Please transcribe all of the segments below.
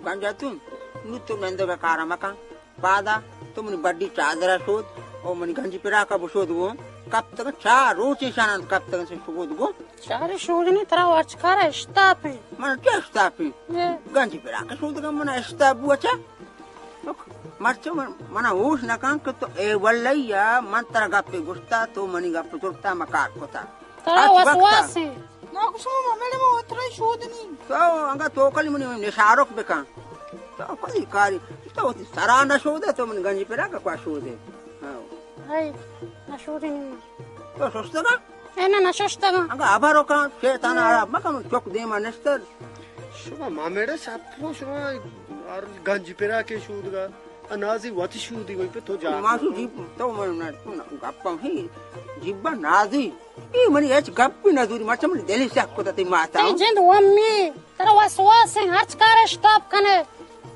گنجاتون، نو تو نندگ ءَ کار مکن۔ پادا تو منی بڈی چادر ءَ شود، او منی گنجی پراک ءَ بشود گوں۔ کپتگ چار روچ ایشان انت، کپتگ سے شود گوں۔ چارے شودنی، ترا ہرچ کار ءَ اشتاپ انت۔ من چہ اشتاپ انت؟ اے۔ گنجی پراک ءَ شودگ ءَ من اشتاپ بو اچا۔ مرچی من، من ہوش نہ کن کہ تو اے ولئی ءَ من ترا گپے گوشتا، تو منی گپ زرتا، ما کار کتا۔ ترا ہرچ وقت وسواس انت۔ ما گوشم، ما میڈم، ما ترا شودنی۔ تو انگا توکلی منی نشارک بکن۔ تو کلی کاری، تو وتی سرا نہ شودے، تو منی گنجی پراک ءَ کوا شودے۔ ہاں۔ ہئی، نہ شودنی ما۔ تو ششتگا؟ اے نہ، نہ ششتگا۔ انگا ہبر کن، شیطان ءَ ہبر مکن، چک دیما نشتر۔ شما ما میڈم شپ رو، شما ہر گنجی پراک ءَ شودگا۔ انازی وتی شودی وئی پہ تو جا۔ ما شو جیب، تو من نہ، تو نہ، گپم ہی، جیبا نازی۔ اے منی ہچ گپی نہ زوری، مرچی منی دلی سک کتا تئی ماتا۔ تئی جند ومی، ترا وسواس انت، ہرچ کار ءَ اشتاپ کنے۔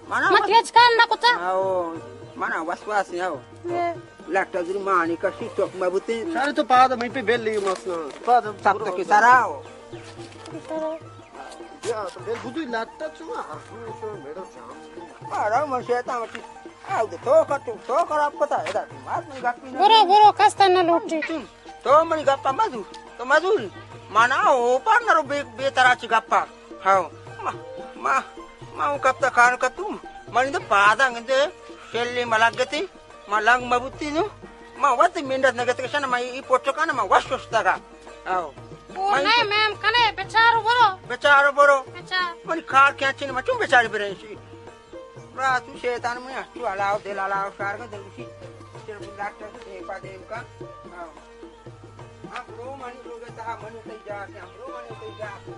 منا من وس-، ہچ کار نہ کتا۔ آؤ، منا وسواس انت، آؤ۔ اے۔ لٹا زوری مانی کشی چک مبوتے۔ سارے تو پادا مئی پہ بلی مسنا۔ پادا سب برو۔ تک سرا، آؤ۔ سرا۔ یا تو بل بدوی لٹا چما ہر سو میڈم جام۔ آرام من شیطان وتی۔ آؤ دے تو کر، تو، تو خراب کتا، ادا مات منی گپی نہ۔ برو، برو، کس تن نہ لوٹی۔ تو منی گپا مزور، تو مزوری۔ منا اوپر نرو بے، بے ترا چی گپا۔ ہاؤ۔ ما، ما، ما اون کپتا کار کتو۔ منی تو پادا گندے شلی ملگتی۔ ما لنگ مبوتی نو۔ ما وت منت نگت کشن، ما ای پوچکان ما وش ششتگا۔ ہاؤ۔ او من نہ، میم کنے، بچارو برو۔ بچارو برو۔ بچار۔ منی کار کیا چین، ما چون بچاری برنشی۔ برا تو شیطان منی، تو علاو دل علاو شارگا دل گوشی۔ چل ڈاکٹر تو دیپا دیم کا۔ ہاں۔ ہم رو منی لوگ تہا منی تئی جا کے، ہم رو منی تئی جا کے۔